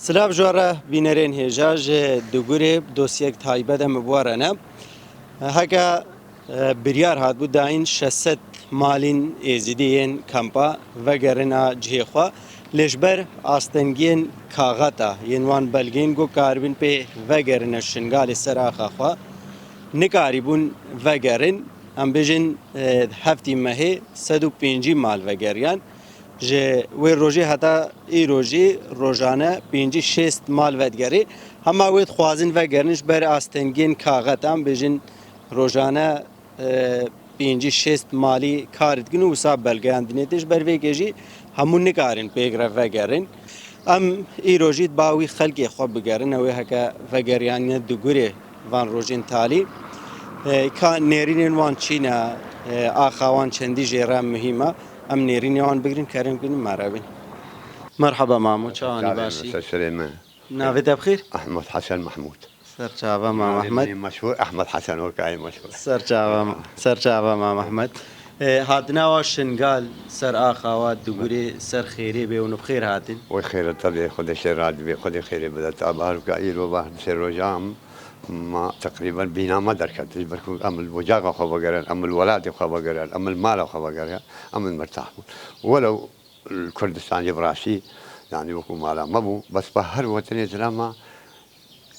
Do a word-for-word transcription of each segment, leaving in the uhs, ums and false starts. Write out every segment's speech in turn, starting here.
Silav ji we re bînerên hêja, ji Dugurê dosyek taybet em bi we re ne. Heke, e, biryar hatibû dayîn şeş sed malîn Êzidî yên kampa vegerina cihê xwe. Lê ji ber astengiyên kaxeta yên wan belgeyên ku karibin pê vegerine Şingalê ser axa xwe, nikarîbûn vegerin. Em bêjin, e, heftî mehê sed û pêncî mal vegeriyan. Ji wê rojê heta îro jî rojane pêncî şêst mal vedigerê. Hema wê dixwazin vegerin ji ber astengiyên kaxetan, bêjin rojane, e, pêncî şêst malî kar dikin û wisa belgeyan dinêtin. Ji ber vê yekê jî hemû nikarin pêk re vegerin. Em îro jî di ba wî xelkê xwe bigerin, ew ê heke vegeriyaniye Dugurê van rojên talî. E, ka nêrînên wan çî ne, e, axa wan çendî jê re muhîm e. Em nêrînê wan bigrin, kerem bikin, me re bin. Merhaba mamo, çawanî, başî? Ser serê me. Navê te bi xêr? Ehmed Hesen Mahmud. Ser çava mam Navê Ehmed. Min meşhur Ehmed Hesen, o kayê meşhur. Ser çava, ser çava mam Ehmed. E, hatina wa Şingal, ser axa wa Dugurê, ser xêrê bê û bi xêr hatin. Wê xêre te bê, Xwedê şê radibê, Xwedê xêrê bide te. Baharka îro va ser rojam ma teqrîben bîna me derket. Ji ber ku em li ocaxa xwe vegerin, em li welatê xwe vegerin, em li mala xwe vegerin, em li mirtah bûn. Welew li Kurdistanê bi rastî, yanî wekî mala me bû, bes bi her wetenê zira me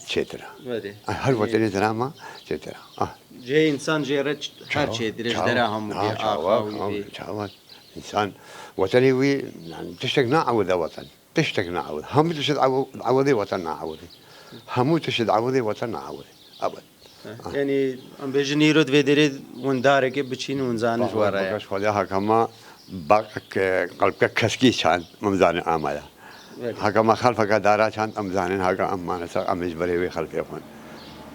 çêtir e. Belê. Her Yanî wetenê zira me çêtir e. Ah. Cihê însan jê re ç-, her Çawa, çêtir e, ji çawa, dera hemû ha, bê çawa, axa wî ha, bê. Çawa. Însan wetenê wî, yanî tiştek naewide weten. Tiştek naewide. Hemû tişt ew-, ewidê weten naewidê. Hemû tişt ewidê weten naewidê. Ebed. Ah. Yanî, em bêjin îro di vê derê windarekê biçîn û winzanin ji we re ye. Baş Xwedê haka me bak-, ke-, qelbke keskî çand, em zanin amaya. Evet. Haka me xelfeke dara çand, em zanin haka em mane ser, em ji berê wê xelfê xwe.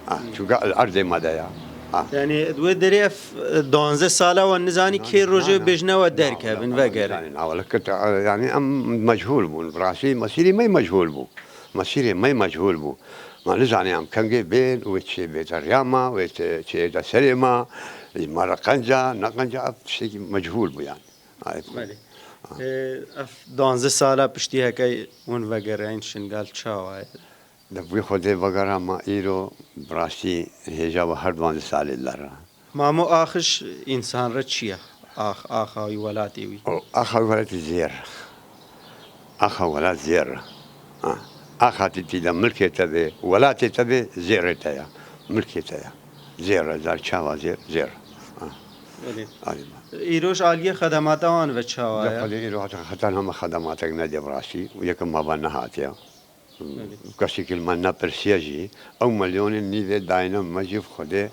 Ah, Hmm. Çunka li erdê me de ya. Ah. Yanî, di wê derê ev, e, duwazdeh sala we nizanî Na, kê na, rojê na, bêjine we na, derkevin, na, vegerin. Nizanî, na, wele kit, e, yanî em mechûl bûn. Rastî mesîrê me mechûl bû. Mesîrê me mechûl bû. Ma nizanî em kengê bên, wê çê bête riya me, wê çê, çê de serê me, ji me re qenca, ne qenca, ev tiştekî mechûl bû yanî. Ay, Belê. Ah. Ee, ev duwazdeh sala piştî heke hûn vegeriyayîn Şingal çawa ye? Di vî Xwedê vegera me îro, bi rastî hêja we her duwazdeh salê li re. Mamo, axiş însan re çi ye? Ax, axa wî, welatê wî. O, axa wî welatê zêr. Axa welat zêr. Ha. Axa tî tî de milkê te bê, welatê te bê, zêrê te ya. Milkê te ya. Zêr e, zar çawa zêr, zêr. Ha. Belê. Alî me. Îroj aliyê xedemata wan ve çawa ye? Xwedê îro heta, heta hema xedematek nedê bi rastî. Yekim me ve nehatiye. Belê. Kesî ki li me nepirsiye jî, ew milyonên nîvê dayine me jî bi Xwedê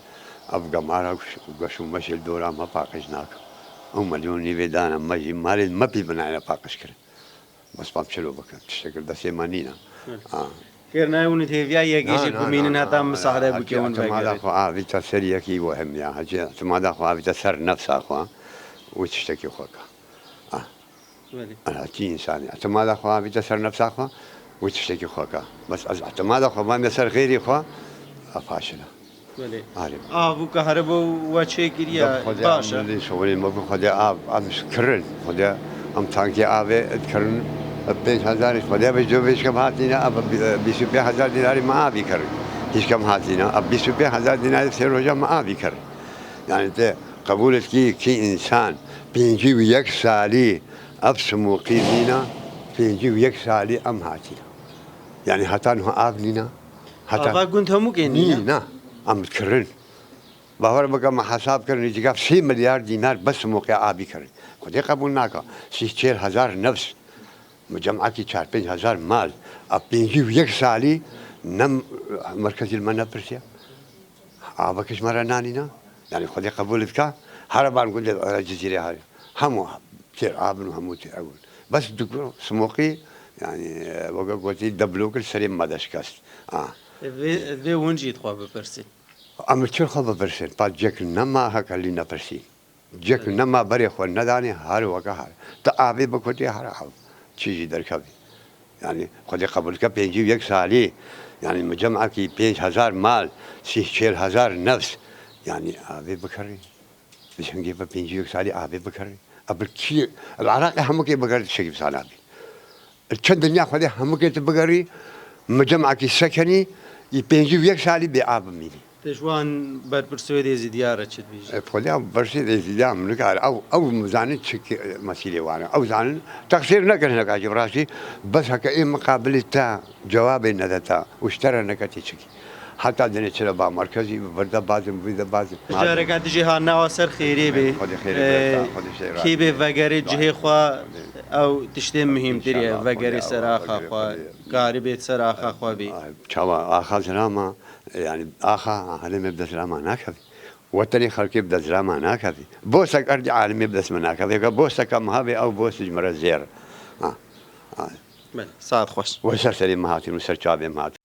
ev gemara geş û meşê li dora me paqij nake. Ew milyon nîvê dayine me jî malên me pî binayne paqij kirin. Bes pam çilo bikin, tiştekir destê me nîne. Belê. A. Kêr nayê hûn hêviya yekê Na, jî na, bimînin na, heta na, misahre na, bike hûn etimada vegerin. Xwe avî te ser yekî wehim ya. Hecî etimada xwe avî te ser nefsa xwe û tiştekî xwe ke. A. Belê. Ana, tî însanî. Etimada xwe avîte ser nefsa xwe, wê tiştekî xwe ka. Bes ez etimada xwe bame ser xêrî xwe, ev faşil e. Belê. Arê. Av û kahrebo we çêkiriye, Bi Xwedê baş e. Em li şoxulê me bi Xwedê av, em ji kirin. Xwedê em tankê avê dikirin, pênc hezar, Xwedê bi jo vê şkem hatîne, ev bîst û pênc hezar dînarî me avî kirin. Hiç kem hatîne, ev bîst û pênc hezar dînarî sê roja me avî kirin. Yani te qebûl et kî, kî însan Pêncî û yek salî ev simûqî nîna, pêncî û yek salî em hatîne. Yanî heta niha av nîna. Heta Ava gund hemûkê nîne? Nîna. Em kirin. Bawer bike me hesab kirin, nêzîka sê milyar dînar bes simûqê avî kirin. Xwedê qebûl naka. Sî çêl hezar nefs. Micemekî çar pênc hezar mal. Ev pêncî û yek salî ne merkezî li me nepirsiye. Avekî ji me re nanîna. Yanî Xwedê qebûl dika. Here ban gundê, e, Cizîrê here. Hemû têr av in û hemû têr ew in. Bes diku simoqî, yanî, e, weke gotî deblo kir serê me de şikest. A. Vê, vê hûn jî dixwe bipirsin. Em li kir xwe bipirsin. Pa cek nema heke lî nepirsî. Cek nema berê xwe nedanê her weke her. Tu avê bikutê her av. Çi jî derkevî. Yanî Xwedê qebûl dike pêncî û yek salî, yanî micemekî pênc hezar mal, sî çêl hezar nefs, yanî avê bikerî. Ji hingê ve pêncî û yek salî avê bikerî. Ev bi kî, li Iraqê hemûkê bigerî tiştekî bi sana bî. Li çend dinya Xwedê hemûkê tu bigerî, Micemekî sekinî, î pêncî û yek salî bê av bimînî. Te ji wan berpirsê wê dê zîdiya re çi dibêjî? E, Xwedê ew bersê dê zîdiya min nikare. Ew, ew zanin çi mesîlê wan e. Ew zanin texsîr nekin hineka jî bi rastî. Bes heke ê miqabilê te cewabê nede te û ji te re neketî çikî. Heta dinê çi de ba merkezî, bi vir de bazin, bi vî de bazin. Careka dijî hatine wa ser xêrê bê. Xwedê xêrê Ee, bê, Xwedê xêrê kê bê vegerê cihê xwe, ew tiştê muhîmtir e. Înşallah, Vegerê Xwedê, ser axa vegerê xwe, Xwedê. Karîbê ser axa xwe bê. Çawa axa zilama, yani axa alemê bi dest zilama nakevî. Wetenê xelkê bi dest zilama nakevî. Bostek erdî alemê bi dest me nakevî. Heke bosteke me hebe ew bost ji me re zêr. Ha, ha. Belê, saet xweş. We ser serê me hatî û ser çavê me hatî.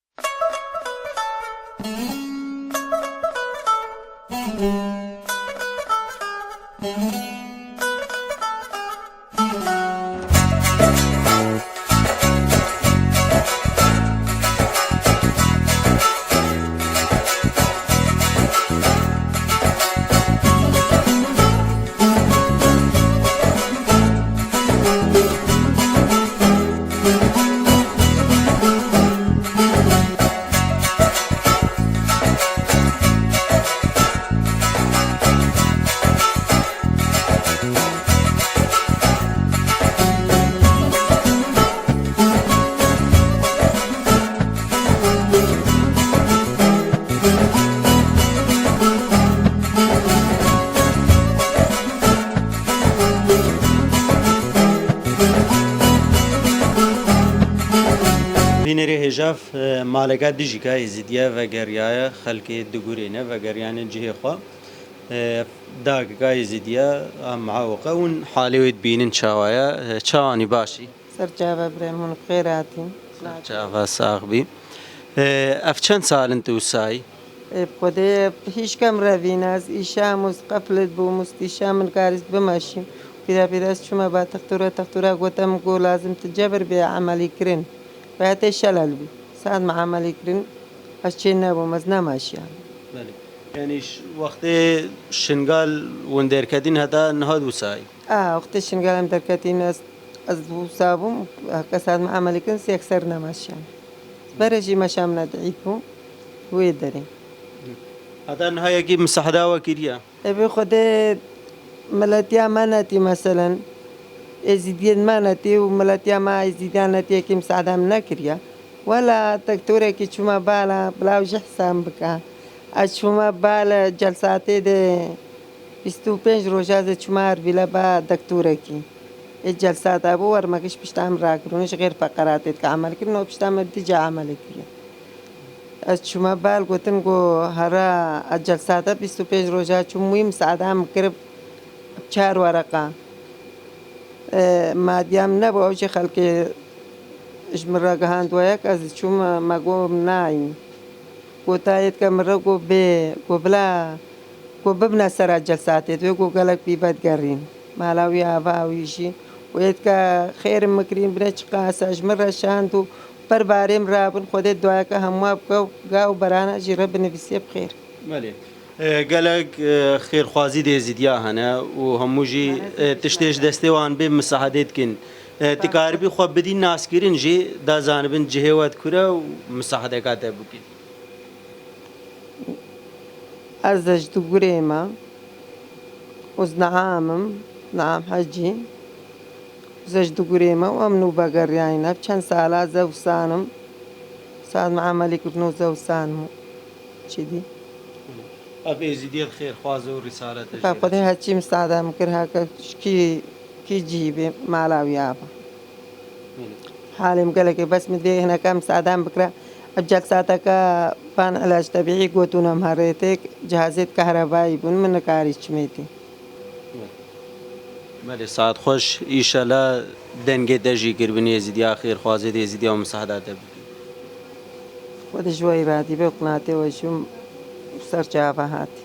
Bînerê hêjav, e, maleka dijîka Êzidiye vegeriyaye, xelkê digurêne, vegeriyane cihê xwe. E, dagika Êzidiye a mihawiqe hûn halê wê dibînin çawa ye? E, çawanî baş î? Ser çava birem hûn bi xêr hatîn. Ser çava sax bî. E, ev çend sal in tu wisa yî? Ê, bi Xwedê hîç kem revîne, ez îşam û qeflet bûm û stîşam min karîst bimeşîm. Pîra pîra ez çûme ba textura, textura gote min ku lazim tu cebir bê emelî kirin. Veya tê şelel bî. Saet me emelî kirin, ez çê nebûm, ez nemeşiyam. Belê. Yanî ş-, wextê Şingal hûn derketîn heta niha wisa yî? A, wextê Şingal em derketîn ez, ez wisa bûm, heke saet me emelî kirin, yekser nemeşiyam. Berê jî meşamine di îd bû, wê derê. Heta niha yekî misahda we kiriye? Ê bi Xwedê miletiya me netî, meselen, Êzîdiyên me netî û miletiya me Êzîdiyan netî yekî misahda min nekiriye. Wela doktorekî çûme bala, bila ew jî hesab bike. Ez çûme bal celsatê de bîst û pênc roja ez ê çûme Erbîle ba doktorekî. Ê celsata bû, wermekî ji pişta min rakirin, ji xêr feqeratê dike emelkirin û pişta min dîca emelê kiriye. Ez çûme bal gotin ku hera ez celsata bîst û pênc roja çûm wî misaada min kirib çar wereqa. E, madiya min nebû, ew jî xelkê ji min re gihand we yek, ez çûm, me got nayî. Gota yê dike min re got bê, got bila, got bibne sera celsatê, wê got gelek pî vedigerîn. Mala wî ava wî jî. Û yê dike xêr min kirîn, binê çiqas e, ji min re şand û ber barê min rabin, Xwedê duayeke hemû bike û ga û berana jî re binivîsiye bi xêr. Belê. E, gelek, e, xêrxwazî dê Êzîdiya hene û hemû jî, e, tiştê ji destê wan bê misaedê dikin. E, tu karibî xwe bidî naskirin jî, da zanibin cihê we di kure û misaedeka te bikin. Ez ji Dugurê me û ez Niam im, Niam Hecî. Ez ji Dugurê me û em nû vegeriyayî ne. Çend sala ez ew sanim. Saet me emelî kirin û ez ew sanim û çi dî. Ev êzîdiyê xêrxwaz û rîsalet e. Ka Xwedê her çî misaade min kir, heke kî, kî cî bê mala wî ava. Belê. Halê min gelekê bes min dê hineka misaade min bikira. Ev celsateke van ilac tebîî gotûne min herêtêk cihazêt kehrebayî bûn, min nikarî çimê tê. Belê, saet xweş. Îşela dengê te jî kir bin Êzidiya xêrxwazê dê Êzidiya û misahda te bikin. Xwedê ji we îradî be, qinatê we jî ser çava hatî.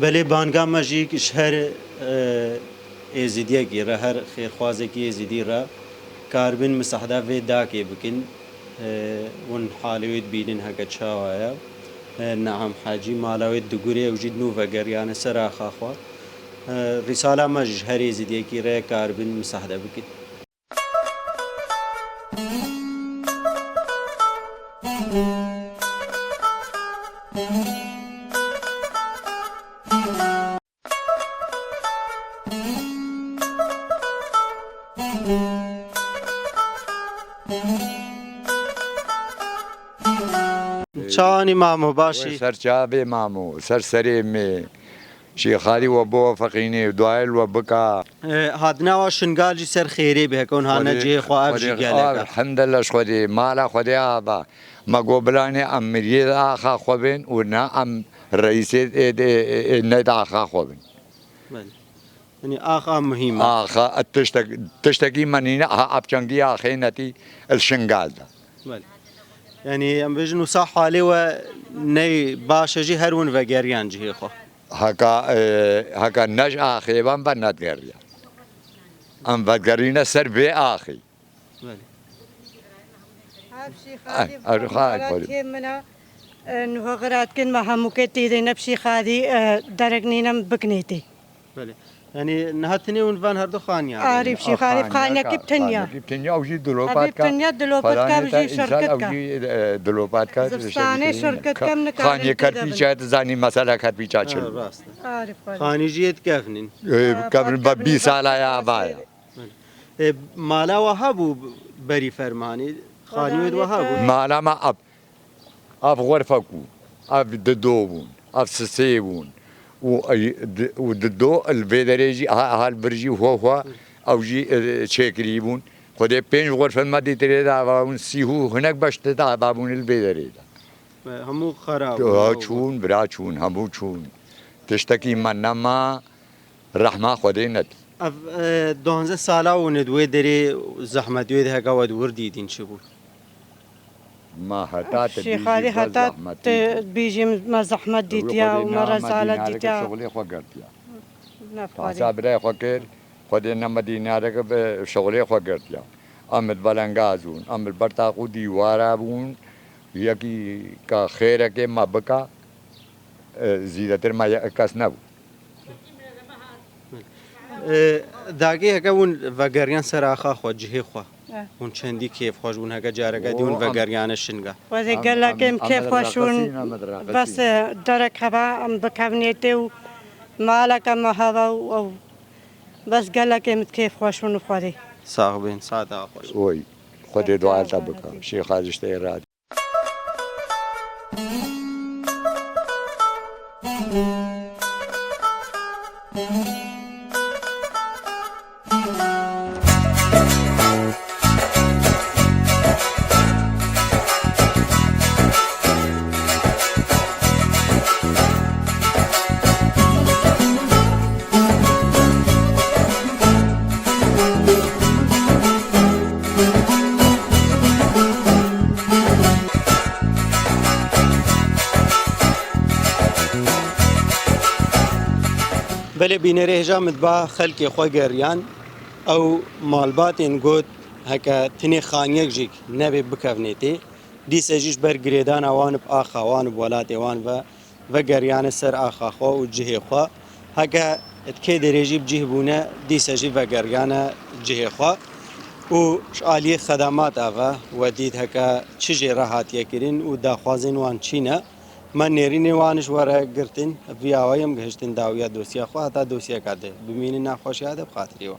Belê, banga me jî ji her, e, Êzidiyekî re, her xêrxwazekî Êzidî re karibin misahda vê dakê bikin. E, hûn halê wê dibînin heke çawa ye. E, Neam Hacî, mala wê digurê, ew jî nû vegeriyane ser axa xwe. E, rîsala me ji her Êzidiyekî re karibin misahde bikin. Çawanî mamo, baş î? Ser çavê mamo, ser serê me. Şêxalî we biwefeqînê, duayê li we bika. E, hatina we Şingal jî ser xêrê be, heke hûn hane cihê xwe, ev jî gelek e. Elhemdulillah, ji Xwedê, mala Xwedê ava. Me got bilanê em miriyê de axa xwe bin û ne em reîsê, ê, ê, ê, ê, ne de axa xwe bin. Belê. Yanî axa muhîm e. Axa, tiştek, tiştekî me nîne, ha, apçangî axê netî li Şingal de. Belê. Yanî em bêjin wisa halê we ney baş e jî her hûn vegeriyan cihê xwe. Heka, e, heka ne ji axê ve em venedgeriyan. Em vegerîne ser vê axê. Belê. Ev Şêxadî, ev xalê xalê. Kêm min e, e, nuha xiratkin me hemûkê tê de ne bi Şêxadî, e, derek nînem biknê tê. Belê. Yanî niha tinê hûn van herdu xaniya. Arî bi Şêxadî, xaniyekî bi tinya. Xaniyekî bi tinya, ew jî dilopatka. Ev bi tinya dilopatka, ew jî şirketka. Ew jî, e, dilopatka. Zivistanê şirketka, em nikarin. Xaniyê kerpîça, tu zanî mesela kerpîça çi. Ha, rast e. Arî bi xanî. Xanî jî yê dikevnîn. E, kevn be bîst sala ya ava ye. E, mala we hebû berî fermanê? Xaniyê we hebû? Mala me ev, ev xurfek bû, ev dido bûn, ev sisê bûn. Û, û dido li vê derê jî, ha, ha li vir jî ho ho, ew jî, e, çêkirî bûn. Xwedê pênc xurfên me dîtirê de ava bûn, sî hû hinek beş de ava bûn li vê derê de. E, hemû xera bûn. Ha, çûn, bira çûn, hemû çûn. Tiştekî me nema. Rehma Xwedê nedî. Ev, e, duanzeh sala hûn di wê derê zehmet wê de heka we di wir dîtîn çi bû? Ma heta te Şêxalî bîjî heta zehmet te dîtî. Bîjî me zehmet dîtiya û me rezalet dîtiya. Şixulê xwe girtiya. Nefxwarî. Hesa birayê xwe kir, Xwedê nema dînareke bi şixulê xwe girtiya. Em li belengaz bûn, em li ber taq û dîwara bûn, yekî ka xêrekê me bika, e, zîdetir me ye-, kes nebû. E, dagê heke hûn vegeriyan ser axa xwe, cihê xwe. Eh. Hûn çendî kêfxweş bûn, heke careke dî hûn vegeriyane Şinga. Xwedê gelek em kêfxweş bûn. Bes, e, derek heva em bikevnê tê û maleke me heva û ew. Bes gelek em kêfxweş bûn û Xwedê. Sax bin, saeta xweş. Oy, Xwedê dua te bika. Şêxa ji te radî. Belê bînerê hêja min diba xelkê xwe geriyan, ew malbatên got, heke tinê xaniyek jî nebê bikevnê tê, dîse jî ji ber girêdana wan bi axa wan û bi welatê wan ve vegeriyane ser axa xwe û cihê xwe. Heke di kê derê jî bi cih bûne, dîse jî vegeriyane cihê xwe. Û ji aliyê xedemata ve we dît heke çi jê re hatiye kirin û daxwazên wan çi ne. Me nêrînê wan ji we re girtin, vî awayî em gihiştin dawiya dosiya xwe, heta dosiyeka din. Bimînin nexweşiya de bi xatirê we.